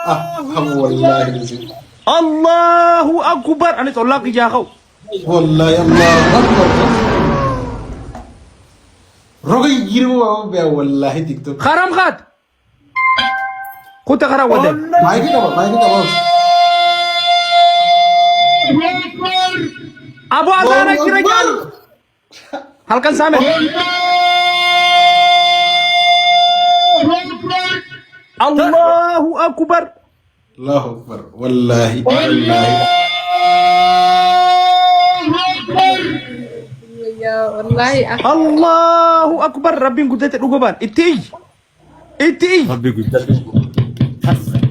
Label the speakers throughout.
Speaker 1: Ah, wallaahi.
Speaker 2: Allahu akbar. Anis ollaa kiyyaa ka'u.
Speaker 1: Wallaahi Allahu akbar. Roga jijjiirama waa beeya wallaahi TikTok.
Speaker 2: Karam kaat. Kuta karaa wadee.
Speaker 1: Maayikii qaba maayikii qaba.
Speaker 2: Abu azaana jira jaan. Halkan saame. Allahu akbar.
Speaker 1: Allahu akbar wallaahi wallaahi.
Speaker 3: Wallaahi
Speaker 2: Allahu akbar. Rabbiin guddate dhuga baan. Itti iyyi. Itti iyyi.
Speaker 4: Rabbi guddadhu.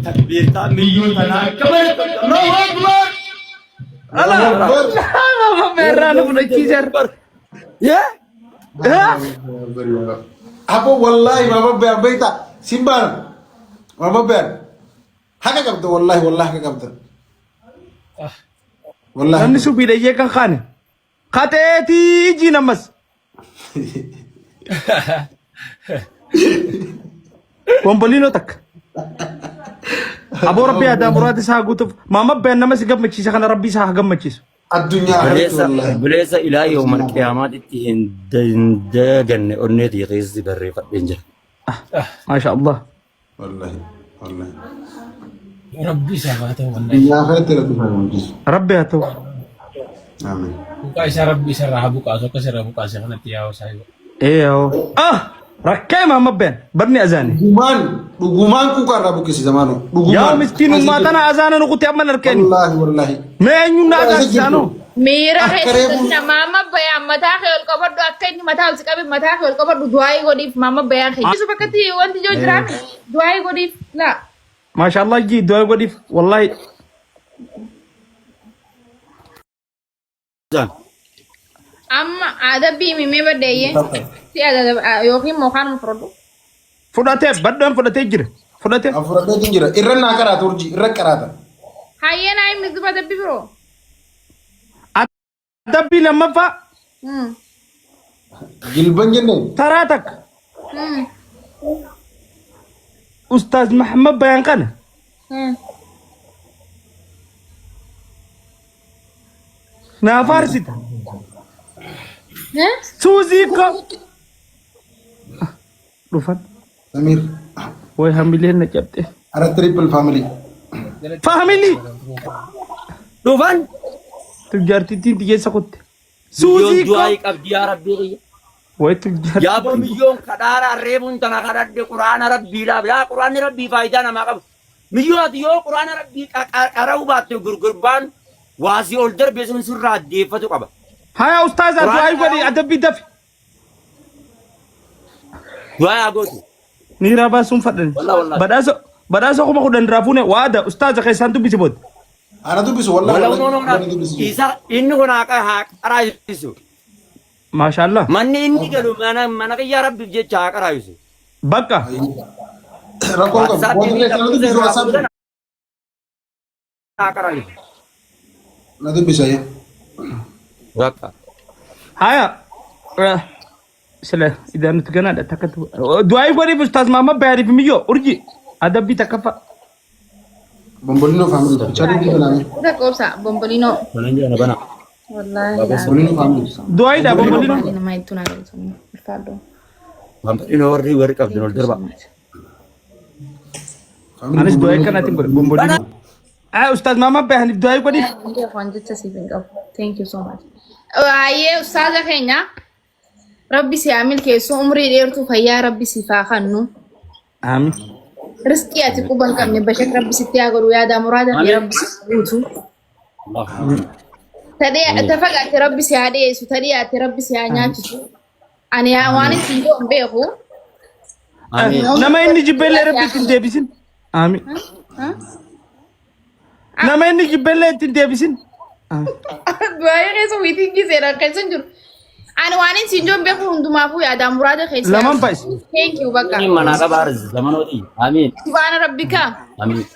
Speaker 4: Takbiirtaa miyyoo tanaa akka malee Allahu Akbar.
Speaker 2: Ala. Meerraa nu fudhachiiseera.
Speaker 4: Yee.
Speaker 1: Abo wallaahi maama beeyan beektaa siin baana maama beeyan haqa qabda wallaahi wallaahi haqa qabda. Wallaahi.
Speaker 2: Namni subiidha iyyee kan kaane. Kateetii ijjiin ammas. Bomboliinoo takka. Aboo rabbii aadaa muraada isaa guutuuf maama abbaan nama si gammachiisa kana rabbii isaa haa gammachiisu.
Speaker 1: Addunyaa akhiratti
Speaker 4: Obboleessa
Speaker 1: wallaahi.
Speaker 4: obboleessa ilaa yoomal qiyaamaatitti hin daganne onnee tiyya keessatti barreeffadheen jira.
Speaker 2: Maasha Allah.
Speaker 1: Wallahi. Wallahi.
Speaker 5: Rabbi isaaf haa ta'u wallahi.
Speaker 1: Addunyaa akhiratti rabbi isaa gammachiisu.
Speaker 2: Rabbi haa ta'u.
Speaker 1: Amiin.
Speaker 5: Buqaa isaa rabbi isarraa haa buqaasu akka isarraa buqaase kanatti yaa saahiba.
Speaker 2: Ee yaa'oo. Ah! Rakkee maama abbaan barni azaani.
Speaker 1: Dhugumaan dhugumaan kuukaa irraa buqqisi zamaanoo. Dhugumaan.
Speaker 2: Yaa miskiinummaa tana azaana nu kutte amma hin arkeeni.
Speaker 1: Wallaahi wallaahi.
Speaker 2: Mee eenyuun na azaansisaanoo?
Speaker 3: Miira
Speaker 1: Akka
Speaker 3: keessa
Speaker 1: reefu-
Speaker 3: galchina maama bayaan mataa kee ol qabadhu akka inni mataa ol si qabe mataa kee ol qabadhu du'aayii godhiif maama bayaan kee. Yusuf akkatti wanti ijoo jiraame du'aayii godhiif laa.
Speaker 2: Maashaallah jii du'aa godhiif wallahi.
Speaker 3: Amma adabbii himimee baddeeyyee si adaba yookiin mookaan fudhadhu.
Speaker 2: Fudhatee baddoon fudhatee jira. Fudhatee.
Speaker 1: An fudhadheetiin jira. Irra naa qaraata urjii irra qaraata.
Speaker 3: Hayyee naa himi duba adabbii biroo.
Speaker 2: Adabbii lammaffaa
Speaker 1: Jilban jenneen.
Speaker 2: taraa takka. Ustaaz Mahammad Bayaan kana naa faarsita. Suuzii ko dhufan.
Speaker 1: Samir.
Speaker 2: Way hamileen na cabxe.
Speaker 1: Ara triple family.
Speaker 2: Faamilii
Speaker 4: Dhufan.
Speaker 2: tujjaartittiin xiyyeessa kutte.
Speaker 4: Miyyoon
Speaker 2: Suuzii ko
Speaker 4: du'aayii qabdi yaa rabbii kiyya.
Speaker 2: way tujjaartittiin.
Speaker 4: Yaaboo miyyoon kadhaara reebuun tana kadhadhe quraana rabbiidhaaf yaa quraanni rabbii faayidaa namaa qaba. Miyyoo ati yoo quraana rabbii qara'uu baatte gurgurbaan waasii ol darbe sun sirraa addeeffatu qaba.
Speaker 2: Haya ustaaza
Speaker 4: Quraana
Speaker 2: du'aayii godhi
Speaker 4: qara'uu
Speaker 2: adabbii dafi.
Speaker 4: du'aa haa gootu.
Speaker 2: Miiraa baasuun fadhan.
Speaker 4: Wallah wallah.
Speaker 2: Badhaasa badhaasa 10,000 irraa fuune waada ustaaza keessaan dubbisi booda.
Speaker 1: Ana dubbisu wallahi
Speaker 4: Wala
Speaker 1: wallahi
Speaker 4: no no
Speaker 1: ana dubbisu.
Speaker 4: isa inni kun haa qaraayisu.
Speaker 2: Maashaallah.
Speaker 4: Manni inni galu mana mana kiyyaa rabbiif jecha haa qaraayisu.
Speaker 2: Bakka.
Speaker 1: Rakkoo qabu.
Speaker 4: WhatsApp
Speaker 1: Booda
Speaker 4: fi
Speaker 1: keessan na
Speaker 4: lakkoofsa
Speaker 1: dubbisu
Speaker 4: irraa
Speaker 1: WhatsApp.
Speaker 4: fuudhan haa qaraayisu.
Speaker 1: Na dubbisa yaa.
Speaker 4: Bakka.
Speaker 2: Haya. Sila idaa nuti ganaadha takka du'aayii godhiif ustaaz Mahammad Bayaaniif miyyoo urji adabbii takkaffaa.
Speaker 1: Bombolino family. Challenge baname.
Speaker 3: Uta qoobsa bombolino.
Speaker 4: Banan jedhana bana.
Speaker 3: Wallaahi.
Speaker 1: Bombolino family.
Speaker 2: Du'aayiidha bombolino.
Speaker 3: Nama hedduu naa galatoomne. Ulfaadhu.
Speaker 4: Bombolino warri warri qabdan ol darba.
Speaker 1: Family
Speaker 2: Anis du'aayii kanaatiin godhe bombolino. Ah ustaaz Mahammad Bayaaniif du'aayii godhiif.
Speaker 3: Waan jecha siif hin qabu. Thank you so much. Hayyee ustaaza keenya Rabbi si haa milkeessu umrii dheertuu fayyaa Rabbi siif haa kennu.
Speaker 2: Aamin.
Speaker 3: Riskii ati quba hin qabne bashak Rabbi sitti haa godhu yaada muraada kee Rabbi si haa guutu. Tadhee tafagaate Rabbi si haa dhiyeessu tadhiyaate Rabbi si haa nyaachisu. Ani yaa waan ittiin godhu hin beeku.
Speaker 4: Amiin.
Speaker 2: Nama inni jibbeellee Rabbi ittiin deebisin. Aamin. Nama inni jibbellee ittiin deebisin.
Speaker 3: Baay'ee keessa wiitingii seenaan keessa hin jiru. Ani waan hin siin jiru beeku hundumaafuu yaadaan muraada keessa.
Speaker 2: Lamaan baay'is.
Speaker 3: Thank you bakka.
Speaker 4: Inni manaa qaba arzi zamanooti. Amiin.
Speaker 3: Subhaana rabbika.
Speaker 4: Amiin.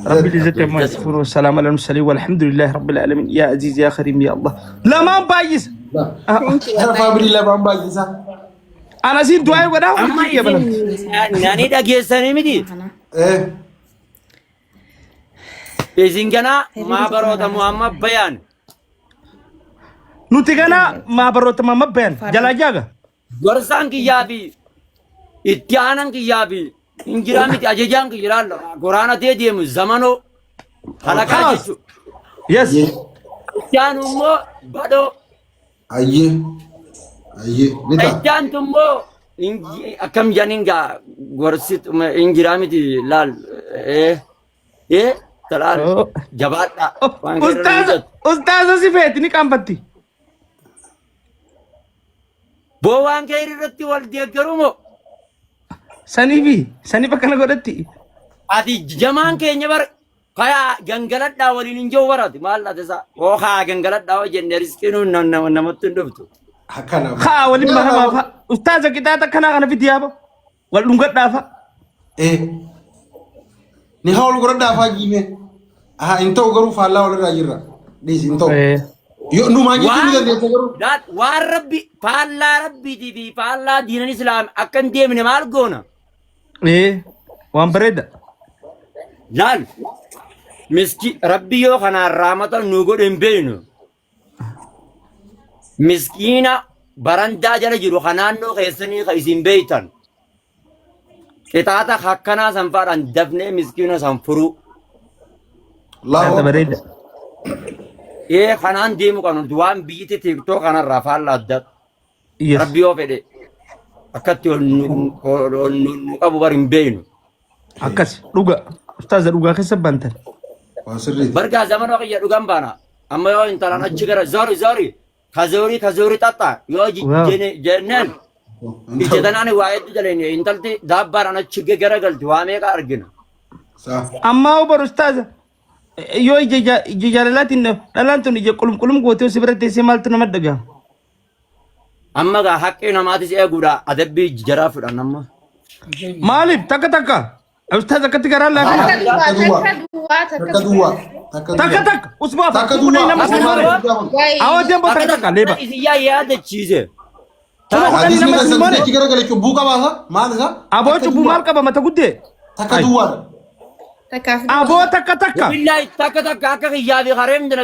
Speaker 2: رب العزة عما يصفون والسلام على المرسلين والحمد لله رب العالمين يا عزيز يا كريم يا الله لمان بايس
Speaker 3: Thank you.
Speaker 1: Ana family lamaan baay'isa.
Speaker 2: أنا زين دعاء ولا
Speaker 4: Amma
Speaker 2: يا بلد
Speaker 4: isin nani dhageessanii miti.
Speaker 1: Eh.
Speaker 4: Isin ganaa
Speaker 6: Herrega
Speaker 4: maa
Speaker 6: tokko
Speaker 4: baroota
Speaker 6: narraa
Speaker 4: Muhammad Bayaan.
Speaker 2: Nuti ganaa maa baroota Muhammad Bayaan jalaa jaaga.
Speaker 4: Gorsaan kiyyaa fi itti aanan kiyyaa fi hin jiraa miti ajajaan kiyya laalla. Goraana tee deemu zamanoo halaqaa
Speaker 2: Khalas.
Speaker 4: jechuudha.
Speaker 2: Yes.
Speaker 1: Ayyee.
Speaker 4: Itti aanu immoo badhoo.
Speaker 1: Ayyee. Ayyee. Ni ta'a.
Speaker 4: Itti aantu immoo akkam jedhaniin gaa gorsitu hin jiraa miti laal. Ee ee talaal
Speaker 2: Oh.
Speaker 4: jabaadhaa. Waan keerra
Speaker 2: Ustaaza
Speaker 4: hojjetu.
Speaker 2: ustaaza si feeti ni qaanfatti.
Speaker 4: Boo waan keerra irratti wal deeggaruu moo?
Speaker 2: Saniifi saniif akkana godhatti.
Speaker 4: Ati jamaan keenya bar kayaa gangaladhaa waliin hin jiru barati maal laata isaa hoo kaa gangaladhaa hoo jenne riskiin namatti hin dhuftu.
Speaker 1: Akkana.
Speaker 2: Haa waliin makamaa fa'a. Ustaaza qixaaxa akkanaa kana fidi yaaba. Wal dhungadhaa fa'a.
Speaker 1: Eh. Ni haa wal godhadhaa faa jiime. Haa hin ta'u garuu faallaa walirraa jirra. Dhiisi hin ta'u. Yoo numaan jechuu ni dandeessa garuu.
Speaker 4: Waan rabbi faallaa rabbiitii fi faallaa diinan islaam akka hin deemne maal goona?
Speaker 2: Ee waan bareeda.
Speaker 4: Laal miski rabbi yoo kanaan raamata nu godhe hin beeknu. Miskiina barandaa jala jiru kan naannoo keessanii kan isin beektan. Qixaaxa akkanaa san faadhaan dafnee miskiina san furuu.
Speaker 1: Allahu
Speaker 2: Yaada bareeda.
Speaker 4: Ee kanaan deemu qabnu waan biyyatti tiiktoo kanarraa faallaa adda.
Speaker 2: Yes.
Speaker 4: Rabbi yoo fedhe akkatti ol nu ol nu nu qabu bar hin beeknu.
Speaker 2: Akkas dhuga. Ustaaza dhugaa keessa bantan.
Speaker 1: Waan sirriiti.
Speaker 4: Bargaa zamanoo kiyya dhugan baana. Amma yoo intalaan achi gara zori zori kazoori kazoori xaxxa yoo
Speaker 2: Wow.
Speaker 4: jenneen ija tanaan waa hedduu jaleenya intalti daabbaadhaan achi gara galti waa meeqa argina.
Speaker 1: Saa.
Speaker 2: Ammaa hubar ustaaza. Yoo ija ija jaalalaatiin dhalaan tun ija qulum qulum gootee si bira teessee maaltu nama dhagahama?
Speaker 4: Amma gaa haqqii namaatis eeguudha adabbii jaraa fudhan amma.
Speaker 2: Maaliif takka takka ustaaz akkatti garaan laafina.
Speaker 3: Takka duwwaa,
Speaker 1: Takka duwwaa.
Speaker 3: takka duwwaa, takka
Speaker 1: Takka duwwaa.
Speaker 3: duwwaa.
Speaker 1: Takka
Speaker 2: Takka
Speaker 1: duwwaa.
Speaker 2: takka usbaa
Speaker 1: Takka
Speaker 2: kuma
Speaker 1: duwwaa.
Speaker 2: nama
Speaker 1: Takka
Speaker 2: sin mare.
Speaker 1: duwwaa.
Speaker 2: Awwa deembo takka takka leeba.
Speaker 4: Isin yaa yaadachiise.
Speaker 2: Kuma kudhanii
Speaker 1: Hadiisni
Speaker 2: nama
Speaker 1: kan
Speaker 2: sin mare.
Speaker 1: achi garagale cubbuu qabaasa maal isaa?
Speaker 2: Aboo cubbuu maal qaba mata guddee?
Speaker 1: Takka duwwaadha.
Speaker 3: Takkaaf
Speaker 2: Aboo takka takka.
Speaker 4: Billahi takka takka akka kiyyaa fi hareen dina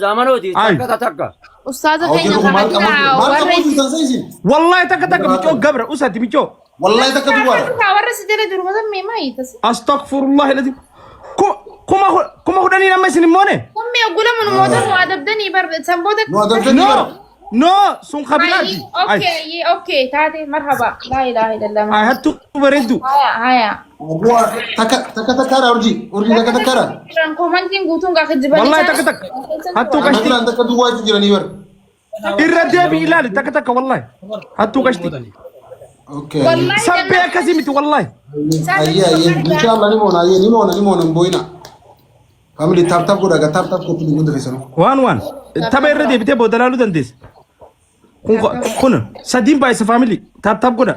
Speaker 4: zaamanooti
Speaker 2: Ay.
Speaker 4: takka takka.
Speaker 3: Ustaaza
Speaker 1: Aboo
Speaker 3: keenya
Speaker 1: jedhu maal
Speaker 3: kana
Speaker 1: qabu?
Speaker 3: jira
Speaker 1: Maal
Speaker 3: warra
Speaker 1: qabu jirtan sa isin?
Speaker 2: Wallahi takka takka micoo gabra usati micoo.
Speaker 1: Wallahi takka duwwaadha.
Speaker 3: Warra si jala jiru mata mee maayii tasi.
Speaker 2: Astaghfirullah alazim. Kuma 10 nama isin hin moone?
Speaker 3: Kummee oggula mun moota nu adabdanii bar san booda.
Speaker 1: Nu adabdanii
Speaker 2: No
Speaker 1: bar.
Speaker 2: no sun kabiraati. Ay
Speaker 3: Okay, okay, taate marhaba. Laa ilaaha illallah.
Speaker 2: ay hattu bareeddu.
Speaker 3: Haya, haya.
Speaker 1: Aboo takka takka takkaadha urjii. Urjii takka takkaadha.
Speaker 3: Jiran komantiin guutuun gaa kijibanii.
Speaker 2: Wallahi takka takka. Hattuu
Speaker 1: Ana
Speaker 2: qashti.
Speaker 1: duraan takka duwwaa jechuun jiranii bar.
Speaker 2: Irra deebi ilaali takka takka wallahi. Hattuu qashti.
Speaker 1: Okay.
Speaker 3: Wallahi
Speaker 2: Sabbee akkasii miti wallahi.
Speaker 1: Ayyee ayyee inshallah ni moona ayyee ni moona ni moona hin boo'ina. Family tap tap godha tap tap gochuun hunda keessanuu.
Speaker 2: Waan waan tapha irra deebitee booda laaluu dandeessa. Kun kun sadiin baay'isa family tap tap godha.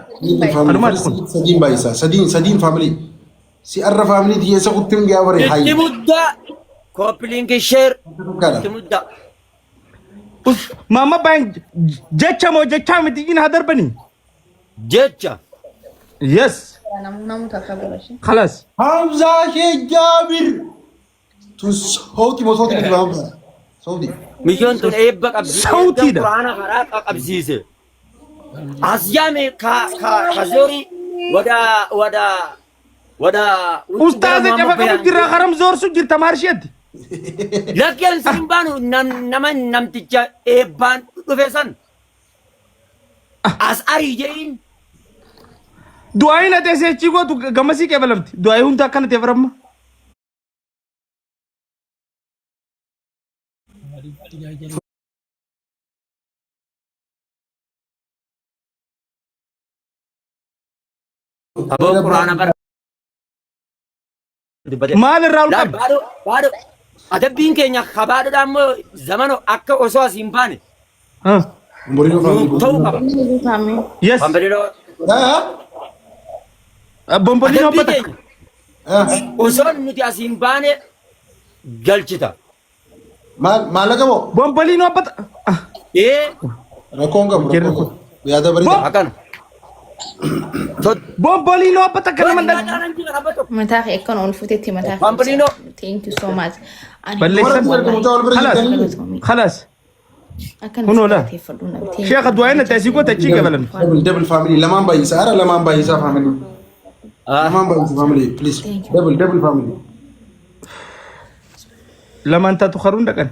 Speaker 2: Kanumaati kun.
Speaker 1: Sadiin baay'isa sadiin sadiin family. Si arra family tiyyeessa kuttiin gaa bare
Speaker 4: Itti
Speaker 1: hayyi.
Speaker 4: muddaa. Copy link share. Itti muddaa.
Speaker 2: Maama baay'een jecha moo jechaa miti in haa darbanii.
Speaker 4: Jecha.
Speaker 2: Yes.
Speaker 3: Namu takka godhashe.
Speaker 2: Khalas.
Speaker 1: Hamzaa Sheekh Jaabir. Tun sauti moo sauti miti Hamzaa? Sauti.
Speaker 4: Miyyoon tun eebba qabdi.
Speaker 2: Sawtiidha.
Speaker 4: Quraana karaa qabsiise. As yaame ka ka kazoori wada wada wada.
Speaker 2: Ustaaza cafa qabu jirra haram zoorsu jirta maarsheetti.
Speaker 4: Lakkeen sin baanu nama namticha eebbaan dhufe san. As arii jedhiin.
Speaker 2: Du'aayin ati asii achii gootu gamasii qeebalamti. Du'aayii hunda akkana ta'e faramma.
Speaker 4: Aboo quraana bara. Dubbate.
Speaker 2: Maal irraa ol
Speaker 4: Laal
Speaker 2: qabdi?
Speaker 4: baadhoo baadhoo adabbiin keenya kabaadhodhaan immoo zamano akka osoo as hin baane
Speaker 2: Ah,
Speaker 1: Umuriin family.
Speaker 4: ta'uu qaba.
Speaker 2: Yes.
Speaker 4: Bambaliloo
Speaker 1: Ah
Speaker 2: Bomboliin
Speaker 4: adabbii
Speaker 2: hobbata.
Speaker 4: keenya
Speaker 1: ah
Speaker 4: osoo nuti as hin baane galchita.
Speaker 1: maal maallaqa moo?
Speaker 2: Bomboliin hobbata. Ah,
Speaker 4: Ee
Speaker 1: Rakkoon qabu
Speaker 2: Jarri
Speaker 1: rakkoon qabu. Yaada bareeda.
Speaker 4: akkana.
Speaker 2: Bomboliinoo abba takka nama hin dhabu.
Speaker 3: Mataa kee akkan ol fuutetti mataa kee.
Speaker 4: Bomboliinoo.
Speaker 3: Thank you so much. Ani
Speaker 2: Balleessan.
Speaker 3: wallahi
Speaker 1: Mucaa wal bira
Speaker 2: Khalaas.
Speaker 1: jirtanii.
Speaker 2: Khalaas.
Speaker 3: Akkan
Speaker 2: Kunoo laa.
Speaker 3: galateeffadhu na. Thank you.
Speaker 2: Sheekha du'aa inni ta'e sii goota achii gabalamte.
Speaker 1: Double double family lamaan baay'isa ara lamaan baay'isaa family. Lamaan baay'isa family please.
Speaker 3: Thank you.
Speaker 1: Double double family.
Speaker 2: Lamaan taatu karuun dhaqan.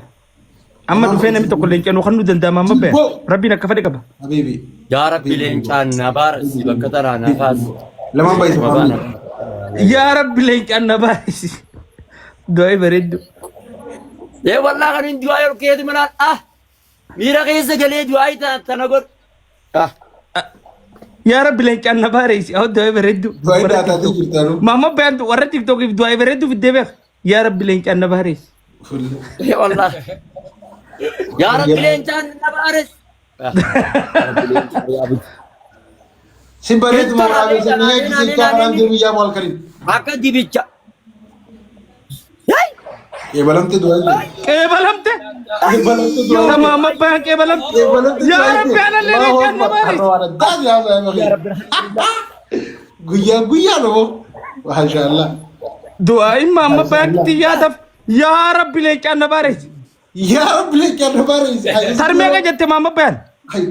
Speaker 2: Amma dhufee namni tokko leencaan kan nu danda'ama amma bayan. Rabbiin akka fedhe qaba.
Speaker 1: Habibi.
Speaker 4: Yaa Rabbi leencaan na baarsi bakka tanaa na kaasi.
Speaker 1: Lamaan baay'isa family.
Speaker 2: Yaa Rabbi leencaan na baarisi. Du'aa bareeddu.
Speaker 4: Ee wallaa kan hin du'aa yeroo keeti manaan ah miira keessa galee du'aa tana godhu. Ah
Speaker 2: Yaa Rabbi leencaan na baarisi. Awwa du'aa bareeddu.
Speaker 1: Du'aa taatee jirtaanu.
Speaker 2: Maamma bayan warra tiktookiif du'aa bareeddu fiddee beeka. Yaa Rabbi leencaan na baarisi.
Speaker 4: Ee wallaa. Yaa Rabbi leencaan na baarsi. Ah, yaa Rabbi leencaan yaa Rabbi.
Speaker 1: Sin bareedu
Speaker 4: Ittoo
Speaker 1: waraabee
Speaker 4: naan
Speaker 1: sin
Speaker 4: naan
Speaker 1: nyaachise
Speaker 4: naan
Speaker 1: kaaraan
Speaker 4: naan
Speaker 1: deemuu yaa maal karin.
Speaker 4: Akka dibicha. Hey!
Speaker 1: Qeebalamte du'aa jiru.
Speaker 2: Qeebalamte.
Speaker 1: Qeebalamte du'aa
Speaker 2: Ta maamma bayan qeebalamte.
Speaker 1: Qeebalamte
Speaker 2: Yaa Rabbi anallee leencaan na baarisi.
Speaker 1: Guyyaa guyyaa nama. Maashaallah.
Speaker 2: Du'aa'iin maamma bayantti yaadaf. Yaa Rabbi leencaan na baarisi.
Speaker 1: Yaa Rabbi leencaan na baarisi.
Speaker 2: Tarmeeqa jette maamma bayan.
Speaker 1: Hay.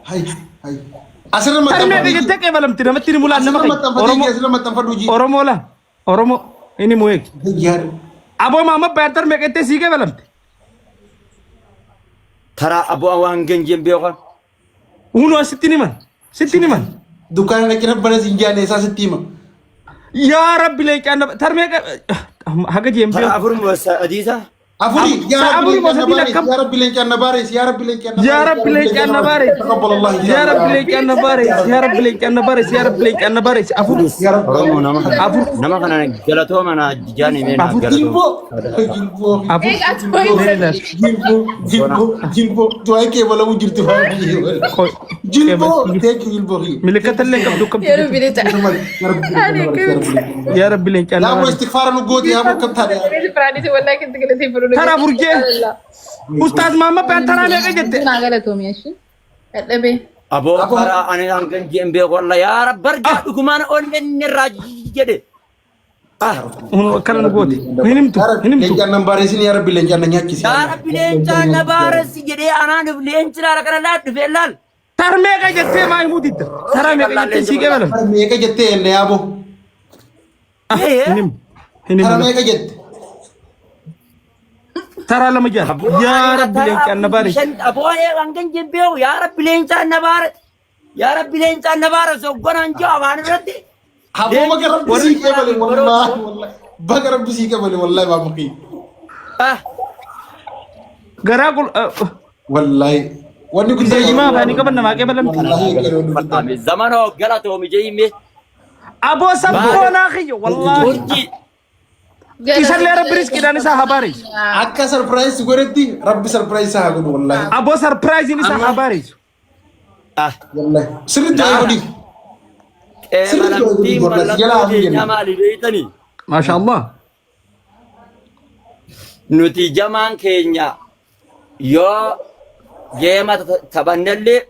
Speaker 1: Hay. Hay. Asirra
Speaker 2: Tarmeeqa
Speaker 1: maxxanfadhu.
Speaker 2: jettee qeebalamte namatti ni mulaan nama
Speaker 1: Asirra
Speaker 2: keenya.
Speaker 1: maxxanfadhu.
Speaker 2: Oromoo
Speaker 1: Asirra maxxanfadhu.
Speaker 2: Oromoo laa. Oromoo inni mu eegi.
Speaker 1: Yaa
Speaker 2: Aboo maamma bayan tarmeeqa jettee sii qeebalamte.
Speaker 4: Taraa aboo waan ganjeen beekan.
Speaker 2: Unoo sitti ni man. Sitti ni man.
Speaker 1: Dukkaana dhaqee rabbana siin jaane isaa sitti hima.
Speaker 2: Yaa Rabbi leencaan na tarmeeqa haga jeen
Speaker 4: Taraa
Speaker 2: beeku.
Speaker 4: afur moo sadiisa?
Speaker 1: Afurii yaa
Speaker 2: Sa'a
Speaker 1: Rabbi
Speaker 2: afurii moo
Speaker 1: leencaan na
Speaker 2: sadii
Speaker 1: baarees
Speaker 2: lakkam.
Speaker 1: yaa Rabbi leencaan na baarees yaa Rabbi leencaan na
Speaker 2: Yaa Rabbi leencaan na baarees.
Speaker 1: Taqabbalallah
Speaker 2: Yaa Rabbi leencaan na baarees. Yaa Rabbi leencaan na baarees. Yaa Rabbi leencaan na baarees. Afur.
Speaker 1: Yaa Rabbi
Speaker 4: Oromoo nama kana
Speaker 2: Afur.
Speaker 4: nama kana galatooma na jijaan himee naaf
Speaker 2: Afur.
Speaker 4: galatooma.
Speaker 1: Jilboo jilboo
Speaker 2: Afur.
Speaker 3: Eega ati wayii
Speaker 1: jilboo jilboo jilboo du'aa kee balamuu jirti
Speaker 2: Qoy.
Speaker 1: Jilboo thank you jilboo
Speaker 2: Milikkata illee qabdu qabdu.
Speaker 3: Yeroo bilisa.
Speaker 2: Yaa Rabbi leencaan na
Speaker 1: Yaa
Speaker 2: baarees.
Speaker 1: istighfaara nu gooti yaa bokkam taate.
Speaker 2: Tara furjee. Ustaaz Maamma Bayan taraa meeqa jette?
Speaker 3: Naa galatoomi ashi. Dadhabee.
Speaker 4: Aboo karaa ani hangan jeen beeku walla yaa Rabbi argaa dhugumaan onneen irraa jedhe. Ah
Speaker 2: Unoo akkana nu gooti. Hin himtu. Hin himtu.
Speaker 1: Leencaan nan baareesin yaa Rabbi leencaan na nyaachisi.
Speaker 4: Yaa Rabbi leencaan na baaresi jedhee anaan dhuf leenci laala kana laal dhufee laal.
Speaker 2: Tar meeqa jettee maa himuu didda? Taraa meeqa jettee sii qeebalam?
Speaker 1: Tara meeqa jettee enne yaaboo?
Speaker 2: Hin himu. Hin
Speaker 1: Tara
Speaker 2: himu.
Speaker 1: meeqa jette?
Speaker 2: Taraa lama jaal. Yaa Rabbi leencaan na baaresi.
Speaker 4: Aboo hangan jeen beeku yaa Rabbi leencaan na baaresi. Yaa Rabbi leencaan na baaresi hogganaan jiru afaan irratti.
Speaker 1: Haboo baga Rabbi sii qeebale wallaahi wallaahi. Baga Rabbi sii qeebale wallaahi baaba kiyya.
Speaker 4: Ah
Speaker 2: Garaa qul.
Speaker 1: Wallaahi. Wanni guddaa
Speaker 2: Himaa afaanii qaban namaa qeebalamti.
Speaker 1: Wallaahi wanni guddaa.
Speaker 4: Zamanoo galatoomi jeeyime.
Speaker 2: Aboo sabboonaa kiyya wallaahi.
Speaker 4: Urjii.
Speaker 2: Isallee Rabbi riskiidhaan isaa haa baareessu.
Speaker 1: Akka sarpiraayiz godhetti Rabbi sarpiraayiz isaa haa godhu wallaahi.
Speaker 2: Aboo sarpiraayiziin isaa haa baareessu.
Speaker 4: Ah
Speaker 1: Wallaahi. Sirriitti haa godhi.
Speaker 4: Qeebalamtiin
Speaker 1: Sirriitti jalaa
Speaker 4: mallattoo
Speaker 1: hafii
Speaker 4: keenyaa
Speaker 1: jenna.
Speaker 4: maali beektanii?
Speaker 2: Maasha Allah.
Speaker 4: Nuti jamaan keenya yoo geema taphannellee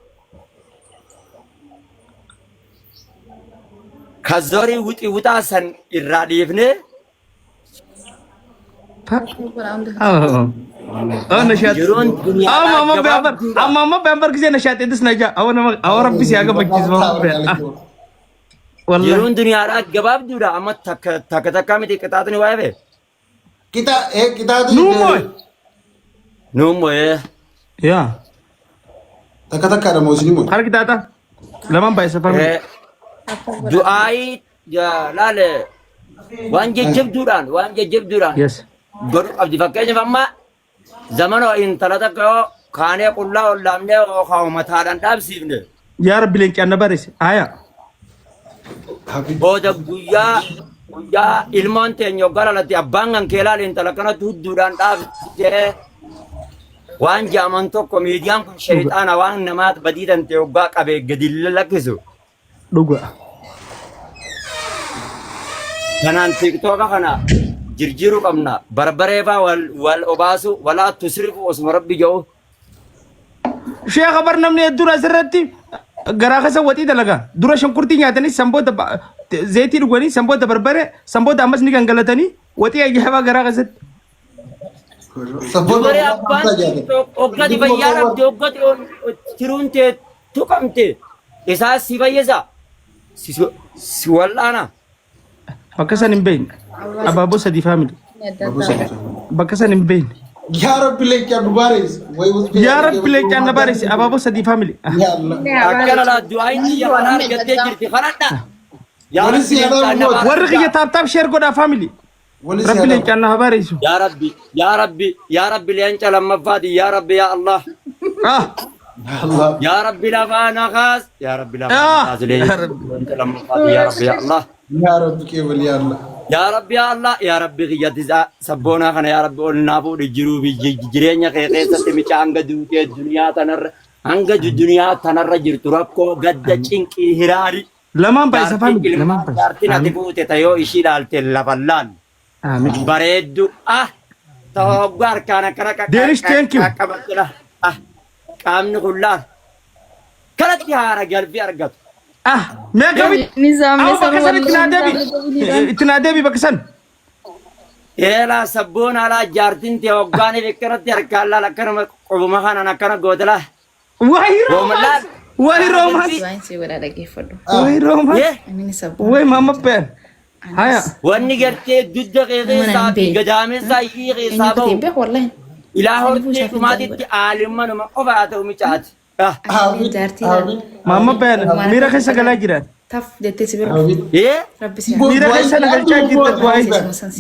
Speaker 4: ka zorii wixi wixaa san irraa dhiifnee
Speaker 2: Oh, nashaat.
Speaker 4: yeroon
Speaker 2: Amma
Speaker 4: duniyaadhaa
Speaker 2: amma beambar
Speaker 4: gabaabduudha.
Speaker 2: amma amma beambar gisee nashaat edis naja. Awa nama awa rabbi si haga machiis ma. Wallahi.
Speaker 4: Yeroon duniyaadhaa gabaabduudha amma takka takka takkaa miti qixaaxni waa'ee bee.
Speaker 1: Qixa ee qixaatu.
Speaker 2: Nuumoo.
Speaker 4: Nuun moo'ee
Speaker 2: Yaa.
Speaker 1: Takka takkaadha moo isin moo?
Speaker 2: Harki qixaaxa. Lamaan baay'isa family.
Speaker 4: Du'aayii laale waan jajjabduudhaan waan jajjabduudhaan
Speaker 2: Yes.
Speaker 4: godhu qabdi fakkeenyaaf amma zamana intala takka yoo kaanee qullaa ol dhaabnee yookaan mataadhaan dhaabsiifne
Speaker 2: Yaa Rabbi leencaan na bareesse. Aya.
Speaker 4: booda guyyaa guyyaa ilmoon teenya hoggaa lalatti abbaan kan kee laale intala kanatti hudduudhaan dhaabsitee waan jaaman tokko miidiyaan kun sheexaana waan namaat badii tante hoggaa qabee gadi lakkisu.
Speaker 2: Dhuga.
Speaker 4: Kanaan tiktooka kana jirjiiruu qabna. Barbaree faa wal wal obaasu walaa tusrifu osuma rabbi jedhu.
Speaker 2: Sheekha bar namni hedduun asirratti Garaa keessa waxii dalagaa. Dura shunkurtii nyaatanii san booda zayitii dhuganii san booda barbare san booda ammas ni gangalatanii waxii ajaa'ibaa garaa keessatti.
Speaker 4: Dubaree abbaan hoggati fayyaa dhabde hoggati tiruun tee tuqamte isaa si fayyisa si wal'aana.
Speaker 2: Bakka san hin beekne. Abaaboo sadii family. Bakka san hin beekne.
Speaker 1: Yaa Rabbi leencaa nu baarees.
Speaker 2: Yaa Rabbi leencaa na baareessi abaaboo sadii family.
Speaker 1: Yaa Allah.
Speaker 4: Akkana laa du'aayin xiyya kana argattee jirti kadhadha. Yaa
Speaker 1: Wali
Speaker 4: Rabbi
Speaker 1: si
Speaker 4: leencaa na
Speaker 1: adaabu
Speaker 2: Warri kiyya tap tap share godhaa family.
Speaker 1: Wali si
Speaker 2: Rabbi
Speaker 1: adaabu.
Speaker 2: leencaan na haa baareessu.
Speaker 4: Yaa Rabbi yaa Rabbi yaa Rabbi leenca lammaffaati yaa Rabbi yaa Allah.
Speaker 2: Ah.
Speaker 1: Yaa Allah.
Speaker 4: Yaa Rabbi lafaa na kaas yaa Rabbi lafaa na
Speaker 2: Ah.
Speaker 4: kaas leenca lammaffaati yaa Rabbi yaa Allah.
Speaker 1: Yaa Rabbi kee wali yaa Allah.
Speaker 4: Yaa Rabbi yaa Allah yaa Rabbi kiyyatti sabboonaa kana yaa Rabbi ol naa fuudhi jiruu fi jireenya kee keessatti mica hanga duutee duniyaa tanarra hanga duniyaa tanarra jirtu rakkoo gadda cinqii hiraari
Speaker 2: Lamaan baay'isa
Speaker 4: jaartiin
Speaker 2: family. Lamaan
Speaker 4: ilmaan
Speaker 2: baay'isa.
Speaker 4: jaartiin ati
Speaker 2: Amiin.
Speaker 4: fuute ta yoo ishii ilaalte lafa laal
Speaker 2: Amiin.
Speaker 4: bareeddu ah ta hoggaa harkaan akkana
Speaker 2: Danish, thank you.
Speaker 4: qaqqabatte la ah qaamni kun laal kanatti haara galfii argatu.
Speaker 2: Ah, mee akkamitti?
Speaker 3: Nizaamni
Speaker 2: Amma bakka san itti naa deebi. Itti naa deebi bakka san.
Speaker 4: Eelaa sabboon alaa jaartiin tee hoggaan akkanatti harkaan laal akkanuma qubuma kanaan akkana goote laa.
Speaker 2: Wayi
Speaker 4: Wooma
Speaker 2: roomaas.
Speaker 4: laal.
Speaker 2: Wayi roomaas.
Speaker 3: Waan si godhaa dhaggeeffadhu.
Speaker 2: Wayi roomaas.
Speaker 4: Yee
Speaker 3: Inni sabboon.
Speaker 2: Wayi maama been. Haya.
Speaker 4: wanni gartee dugda kee keessaa fi gadaameessaa ishii keessaa
Speaker 3: Eenyu
Speaker 4: bahu
Speaker 3: hin beeku wallahi.
Speaker 4: ilaa hortee dhumaatitti aalimmanuma qofa haa ta'u micaati. Ah.
Speaker 1: Amiin.
Speaker 3: Jaartii
Speaker 1: Amiin.
Speaker 2: Maama been miira keessa galaa jiran.
Speaker 3: Taf jettee si bira.
Speaker 1: Amiin.
Speaker 4: Yee
Speaker 3: Rabbi si
Speaker 2: Miira keessa na galchaa jirta du'aayi.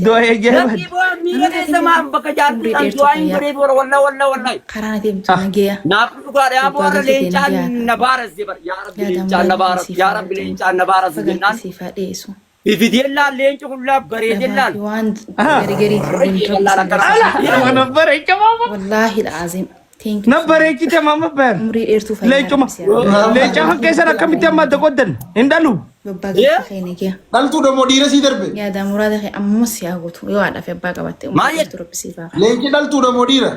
Speaker 2: Du'aayi ajaa'ibaati.
Speaker 4: Rabbi boo miira keessa maaf bakka jaartii kan du'aa hin godhee bora walla walla wallahi.
Speaker 3: Karaa na deemtu nageeya.
Speaker 4: Naaf dhugaadha yaa boora leencaan na baarase bar yaa rabbi leencaan na baaras yaa rabbi leencaan na baaras jennaan
Speaker 3: Siif haa dhiyeessu.
Speaker 4: Fifideen laal leenci kun laal bareedeen laal.
Speaker 3: Waan gargariiti
Speaker 2: Ala! Na bareecha maama.
Speaker 3: Wallaahi al'aaziim. Thank you.
Speaker 2: Na bareechite maama been.
Speaker 3: Umrii dheertuu fayyaa
Speaker 2: Leencuma. Leenca kan keessan akkamitti amma adda qoddan? Hin dhalu.
Speaker 3: Babbaa galta kee nageeya.
Speaker 1: Dhaltuu dammoo dhiira sii darbe.
Speaker 3: Yaada muraada kee ammas yaa guutu yoo haadhaa fi abbaa qabatte
Speaker 4: Maal
Speaker 3: umrii
Speaker 4: jedhe?
Speaker 3: dheertuu rabbi siif haa
Speaker 1: Leenci dhaltuu dammoo dhiira.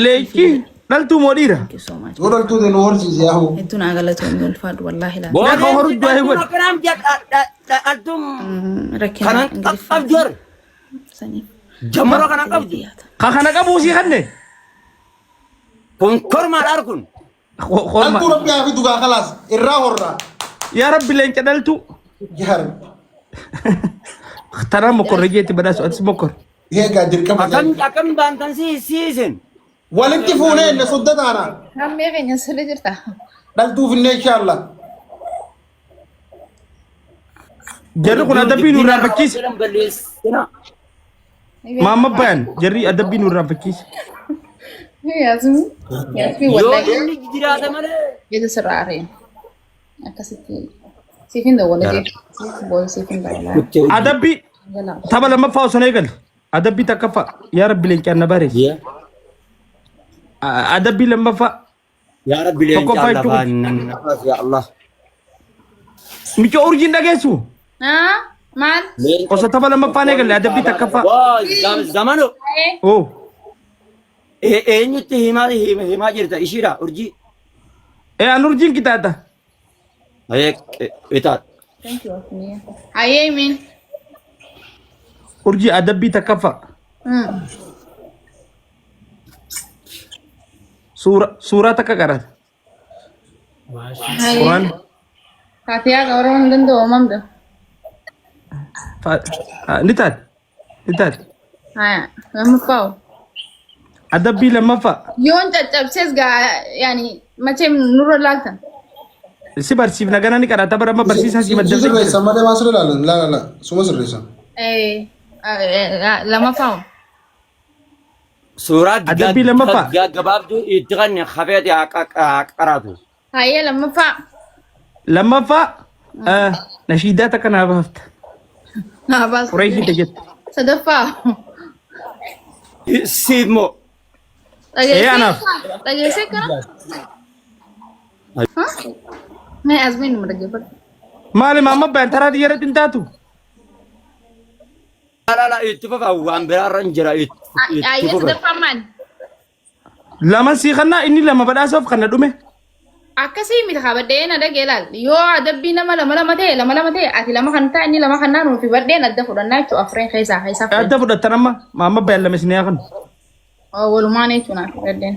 Speaker 2: Leenci dhaltuu moo dhiira?
Speaker 3: Thank you so much.
Speaker 1: Yoo dhaltuu ta'e nu horsiisi yaa hoo.
Speaker 3: Hedduu naa galatoomii ulfaadhu wallaahi laa.
Speaker 4: Boo
Speaker 2: Meeqa horuu
Speaker 4: leenci
Speaker 2: du'aa
Speaker 4: dhaltuun
Speaker 2: godhe?
Speaker 4: akkanaam dhaltuun
Speaker 3: Rakkina
Speaker 4: kanan qabdu har
Speaker 3: Saniif.
Speaker 4: jammara kanan qabdu
Speaker 2: Ka kana qabuu sii kanne?
Speaker 4: kun kormaadha kun.
Speaker 2: Korma.
Speaker 1: Dhaltuu rabbi haa fidu gaa khalaas irraa horraa.
Speaker 2: Yaa Rabbi leenca dhaltuu.
Speaker 1: Yaa Rabbi.
Speaker 2: Tanaan mokorre jeetti badhaasu atis mokkor.
Speaker 1: Eegaa dirqama.
Speaker 4: Akkam akkam baantan si siisin.
Speaker 1: Walitti fuunee inni sodda taana.
Speaker 3: Hammee keenya sirri jirta.
Speaker 1: Dhaltuu finnee inshaallah.
Speaker 2: Jarri kun adabbii nu irraanfachiise. Maamma bayan jarri adabbii nu irraanfachiise.
Speaker 3: Yaasmin. Yaasmin
Speaker 4: Yoo
Speaker 3: wallahi.
Speaker 4: inni jiraate malee.
Speaker 3: Jecha sirraa areen. Akkasitti siif hin dawwala jechuudha. Booda siif hin dawwala.
Speaker 2: Adabbii tapha lammaffaa osoo hin eegalle. Adabbii takkaffaa yaa Rabbi leencaan na bareessi. Adabbii lammaffaa
Speaker 4: Yaa Rabbi leencaan
Speaker 2: Tokkoffaa jechuun-
Speaker 4: lafaan nafaas yaa Allah.
Speaker 2: Michoo urjiin dhageessu.
Speaker 3: Maal?
Speaker 2: Osoo tapha lammaffaa hin eegalle adabbii takkaffaa.
Speaker 4: Waa zamano
Speaker 2: Oo.
Speaker 4: eenyutti himaa himaa jirta ishiidha urjii.
Speaker 2: Ee an urjiin kitaata.
Speaker 4: Itaat.
Speaker 3: Thank you, Afniya. Hayyee min.
Speaker 2: Urjii adabbii takkaffaa. Suura suuraa takka qarata. Quraan.
Speaker 3: Fatiyaa qabaruu hin danda'u mamda.
Speaker 2: Ni taate. Ni taate.
Speaker 3: Haya, lammaffaa.
Speaker 2: Adabbii lammaffaa.
Speaker 3: Yoon caccabsees gaa yaani macheem nurra laaltan.
Speaker 2: Si barsiifna gana ni qarata bara amma barsiisaa si
Speaker 1: Si
Speaker 2: maddabee jira.
Speaker 1: sirreessa malee maa sirra ilaalan? Laa laa laa suma sirreessa.
Speaker 3: Lammaffaa.
Speaker 4: Suuraa
Speaker 2: Adabbii lammaffaa.
Speaker 4: gabaabduu itti kan hafeeti haa qaraatu.
Speaker 3: Hayyee lammaffaa.
Speaker 2: Lammaffaa nashiidaa takka naa baafta.
Speaker 3: Naa baas.
Speaker 2: Qureeshii jette.
Speaker 3: Sadaffaa.
Speaker 4: Siif moo
Speaker 2: Ee anaaf.
Speaker 3: Dhageessee kana? Mee asmiin numa dhaggeeffadhu.
Speaker 2: Maali maamma bayan taraa xiyyaarratti hin taatu?
Speaker 4: Lala itti fufa waan biraarra hin jira itti
Speaker 3: Hayyee
Speaker 4: fufa.
Speaker 3: sadaffaa maali?
Speaker 2: Lama sii kannaa inni lama badhaasaaf kana dhume.
Speaker 3: Akkasii miti haa badhee na dhagee laal. Yoo adabbii nama lama lama ta'e lama lama ta'e ati lama kan ta'a inni lama kan naanuu fi badheen adda fudhannaa jechuudha afreen keessaa keessaa fudhanna.
Speaker 2: Adda fudhattan amma maamma bayan lama isin haa kanu.
Speaker 3: Walumaan jechuudha fudhadheen.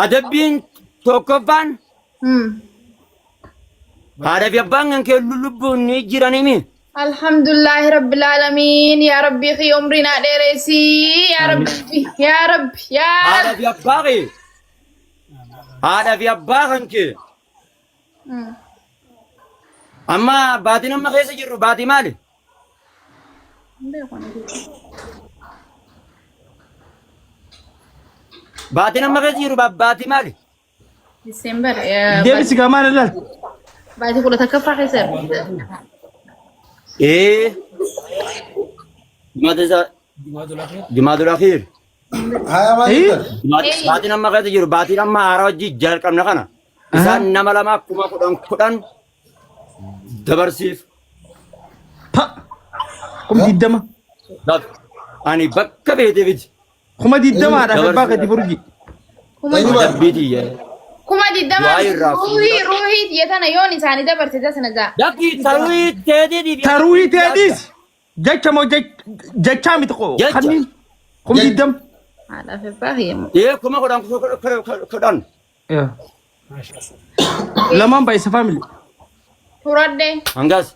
Speaker 4: Adabbiin tokkoffaan haadha fi abbaan kan kee lubbuun ni jiranimi.
Speaker 3: Alhamdulillahi rabbil aalamiin yaa rabbii kiyya umrii naa dheeressi yaa rabbi yaa rabbi yaa
Speaker 4: Haadha
Speaker 3: rabbi.
Speaker 4: fi abbaa kee. Haadha fi abbaa kan kee. Amma baatiin amma keessa jirru baatii maali? Baatiin amma keessa jirru baatii maali?
Speaker 3: December
Speaker 2: Deebisi gaa maal ilaal?
Speaker 3: baatii 11ffaa keessa jira.
Speaker 4: Ee. Jumaadul Akhiir.
Speaker 1: Haya maal
Speaker 2: Eh?
Speaker 1: jettan?
Speaker 4: Baatiin amma keessa jiru baatiin amma haaraa hojii jalqabna kana. Isaan nama lama 10,000 10,000 dabarsiif.
Speaker 2: Pa. 20,000.
Speaker 4: Ani bakka beete fidi.
Speaker 2: 20,000 haadha fi abbaa keetii furji.
Speaker 1: Eenyu baate?
Speaker 4: Adabbii tiyya.
Speaker 3: 20,000
Speaker 4: Du'aa irraa
Speaker 3: ruuhii ruuhii tiyya tana yoon isaanii dabarte tasna ga'a.
Speaker 4: Lakki taruuhii teetiitiif.
Speaker 2: Taruuhii teetiis jecha moo jechaa miti qo
Speaker 4: Jecha.
Speaker 2: kanniin 20,000.
Speaker 3: Haadha fi abbaa kiyya moo.
Speaker 4: Ee 10,000 10,000.
Speaker 2: Yaa. Lamaan baay'isa family.
Speaker 3: Furadhe
Speaker 4: Hangas.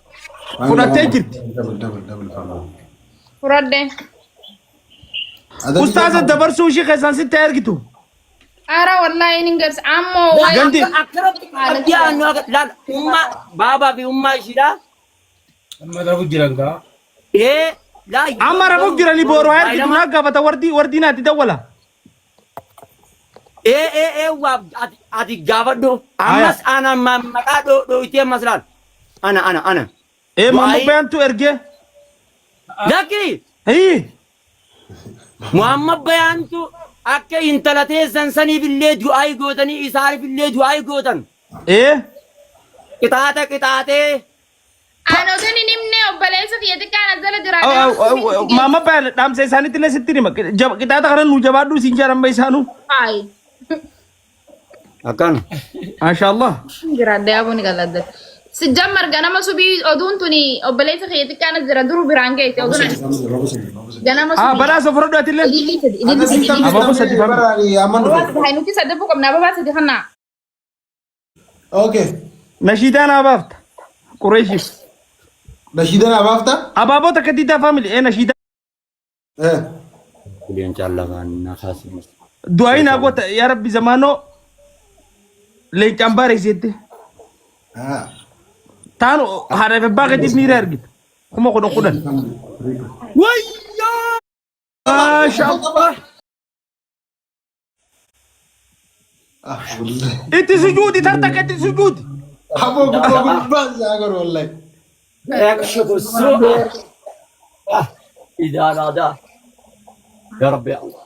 Speaker 2: Fudhattee jirti.
Speaker 1: Double double double family.
Speaker 3: furadhe.
Speaker 1: Adabbii
Speaker 2: Ustaaza dabarsuu ishii keessaan sitti argitu.
Speaker 3: Ara wallahi ni garsi ammoo waa'ee
Speaker 2: Gandi.
Speaker 4: Akkanatti qabdii aannu akka laal ummaa baabaa fi ummaa ishiidha.
Speaker 5: Amma rafu jiran gaa.
Speaker 4: Ee laa.
Speaker 2: Amma rafuuf jiranii boru haa ergitu naa gaafata wardii wardii naatti dawwala.
Speaker 4: Ee ee ee waa ati ati gaafadhu. Ammas ana maqaa dhooytee ammas laal. Ana ana ana.
Speaker 2: Ee
Speaker 4: Du'aayi.
Speaker 2: Muhammad Bayaantu ergee.
Speaker 4: Lakki
Speaker 2: Hii.
Speaker 4: Muhammad Bayaantu akka intala teessan saniif illee du'aayi gootanii isaaniif illee du'aayi gootan.
Speaker 2: Ee.
Speaker 4: Qixaaxa qixaaxee.
Speaker 3: Ani osoo hin himne obboleessa kiyya xiqqaan as jala jira.
Speaker 2: Muhammad Bayaan dhaamsa isaaniitti illee sitti hima. Qixaaxa kana nuu jabaadhu siin jedhan amma isaanuu.
Speaker 3: Ay.
Speaker 4: Akkana.
Speaker 2: Maashaallah.
Speaker 3: Jiraadde aboo ni qalladde. Sijjammar ganama subii oduun tuni obboleessa kiyya xiqqaan as jira duru biraan geesse oduun ani. Ganama
Speaker 2: Ah
Speaker 3: subii.
Speaker 2: badhaasa fudhadhu ati illee.
Speaker 3: Ilillii sadi ilillii sadi ilillii
Speaker 2: Abaaboo sadi family.
Speaker 1: Barani amman dhufe.
Speaker 3: sadi. Nuti sadaffuu qabna ababaa sadi kana.
Speaker 1: Okay.
Speaker 2: Nashiidaa naa baafta. Qureeshiif.
Speaker 1: Nashiidaa naa baafta?
Speaker 2: Abaaboo takka diidaa family. Ee nashiidaa.
Speaker 1: Eh.
Speaker 4: Leencaan lafaan na kaasimas.
Speaker 2: Du'aayi naa goota yaa rabbi zamaanoo leencaan baareesseetti.
Speaker 1: Ah.
Speaker 2: Taanu haadha fi abbaa keetiif miira argita. 10,000 10,000.
Speaker 4: Wayyaa!
Speaker 2: Maasha Allah.
Speaker 1: Ah, wallahi.
Speaker 2: Itti sujuudi tartakka itti sujuudi.
Speaker 1: Aboo gubbaa gubbaan isaa godhu wallahi.
Speaker 4: يكشف السوء آه، إذا ناداه يا ربي يا الله.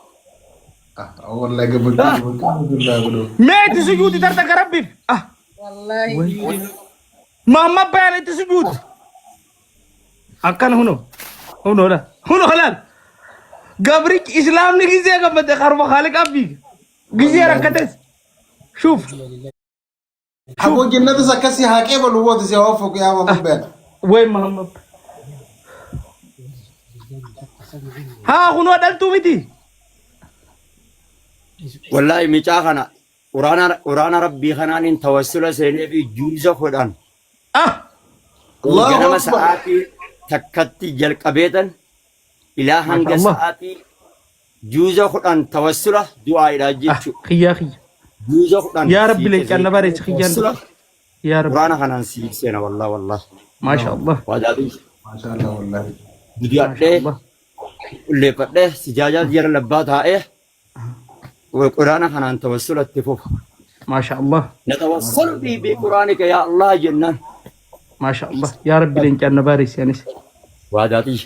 Speaker 1: Ah, wallahi gammachuu gammachuu guddaa godhu.
Speaker 2: Mee itti sujuudi tartakka rabbiif. Ah.
Speaker 3: Wallahi.
Speaker 2: Maamma bayaan itti sujuudi. Akkana hunoo. Hunoo laal. Hunoo laal. Gabrichi islaamni gizee gammade karuma haaliqaa fiiga. Gizee rakkates. Shuuf.
Speaker 1: Aboo jannatas akkasii haa qeebalu boota si haa ofuuq yaa Muhammad Bayaan.
Speaker 2: Way Muhammad. Haa kunoo dhaltuu miti.
Speaker 4: Wallaahi micaa kana quraana quraana rabbii kanaan tawassula seenee fi juuza godhan.
Speaker 2: Ah.
Speaker 1: Allahu
Speaker 4: Ganama
Speaker 1: Akbar.
Speaker 4: sa'aatii takkatti jalqabeetan ilaa hanga
Speaker 2: Masha Allah.
Speaker 4: sa'aatii juuza 10 tawassula du'aa'idha
Speaker 2: Ah
Speaker 4: jechuudha.
Speaker 2: kiyyaa kiyya.
Speaker 4: Juuza 10
Speaker 2: Yaa Rabbi
Speaker 4: sii
Speaker 2: leencaan na bareechi kiyyaan.
Speaker 4: tawassula
Speaker 2: Yaa Rabbi.
Speaker 4: quraana kanaan sii seena wallah wallah.
Speaker 2: Maasha Allah.
Speaker 4: Waadaabii
Speaker 1: Maasha Allah wallahi.
Speaker 2: Maasha
Speaker 4: guddiadhee
Speaker 2: Allah.
Speaker 4: qulleeffadhee sijaajaa jara labbaa taa'ee quraana kanaan tawassula itti fufa.
Speaker 2: Maasha Allah.
Speaker 4: Natawassalu bi quraanika yaa Allah jennaan.
Speaker 2: Maasha Allah. Yaa Rabbi leencaan na bareechi anis.
Speaker 4: Waadaatii.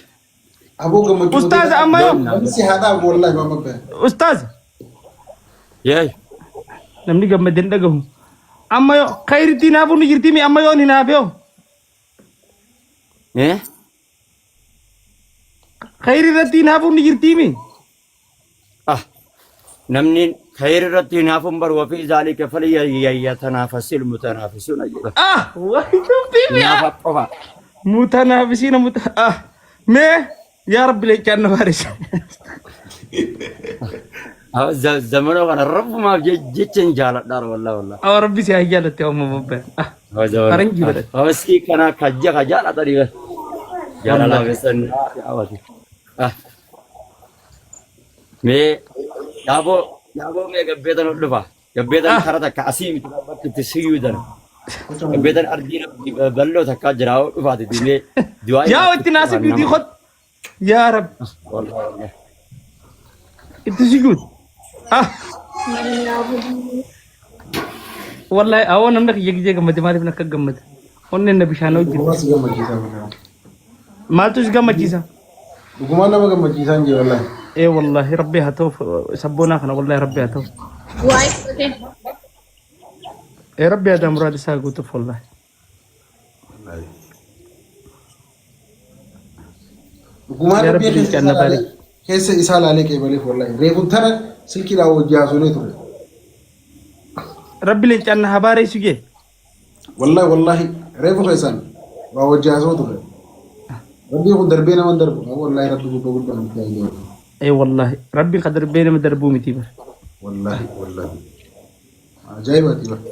Speaker 1: Aboo gammachuu
Speaker 2: Ustaaz amma yoo.
Speaker 1: Namni si haa dhaabu wallahi Muhammad Bayaan.
Speaker 2: Ustaaz.
Speaker 4: Yee.
Speaker 2: Namni gammadee hin dhagahu. Amma yoo khayritti hinaafuu ni jirti mi amma yoon hinaafe yoo.
Speaker 4: Eh?
Speaker 2: Khayri irratti hinaafuu ni jirti mi.
Speaker 4: Ah. Namni Khayr irratti hinaafuun baru wa fi zaalika falyatanaafasil mutanaafisuuna jedha.
Speaker 2: Ah, wayi dubbii mi'a.
Speaker 4: Hinaafa qofa.
Speaker 2: Mutanaafisiina muta ah mee yaa rabbi leencaan na baarisa.
Speaker 4: Zamanoo kana rabbumaaf jecha hin jaaladha wallahi wallahi.
Speaker 2: Awa rabbi si haa jaalatte amma babbaan. Ah faranjii godhate.
Speaker 4: Hawasii kana kajja ka jaalatanii bar. Jaalalaa keessan hawwatu. Mee yaaboo yaaboo mee gabbeetan ol dhufa. Gabbeetan kara takka asii miti bakki itti siyyuu dana. Gabbeetan ardii rabbii bal'oo takka jira hoo dhufaati mee du'aa
Speaker 2: Yaa itti naasif yuutii kot. Yaa rabbi
Speaker 4: Wallahi wallahi.
Speaker 2: itti sujuud. Ah wallahi awoo namni kiyya gijee gammade maaliif akka gammade. Onneen na bishaan hojii.
Speaker 1: Dhugumaan si gammachiisa.
Speaker 2: Maaltu si gammachiisa?
Speaker 1: Dhugumaan nama gammachiisaa hin jiru wallahi.
Speaker 2: Ee wallahi rabbi haa ta'u sabboonaa kana wallahi rabbi haa ta'u.
Speaker 3: Waa'ee fudhatee.
Speaker 2: Ee rabbi aadaa muraad isaa guutuuf wallahi.
Speaker 1: Dhugumaan
Speaker 2: Yaa
Speaker 1: rabbii
Speaker 2: rabbi
Speaker 1: keessa
Speaker 2: leencaan
Speaker 1: isaa
Speaker 2: na
Speaker 1: laalee keessa isaa laalee qeebaleef wallahi. Reefuun tana silkiidhaan wajji haasofnee ture.
Speaker 2: Rabbi leencaan na haa baareessu jee.
Speaker 1: Wallahi wallahi reefu keessaan waa wajji haasoo ture. Rabbii kun darbee nama hin darbu. Wallahi rabbi gubbaa gubbaa nutti haa jiru.
Speaker 2: Ee wallahi rabbi ka darbee nama darbuu miti bar.
Speaker 1: Wallahi wallahi. Ajaa'ibaati bara.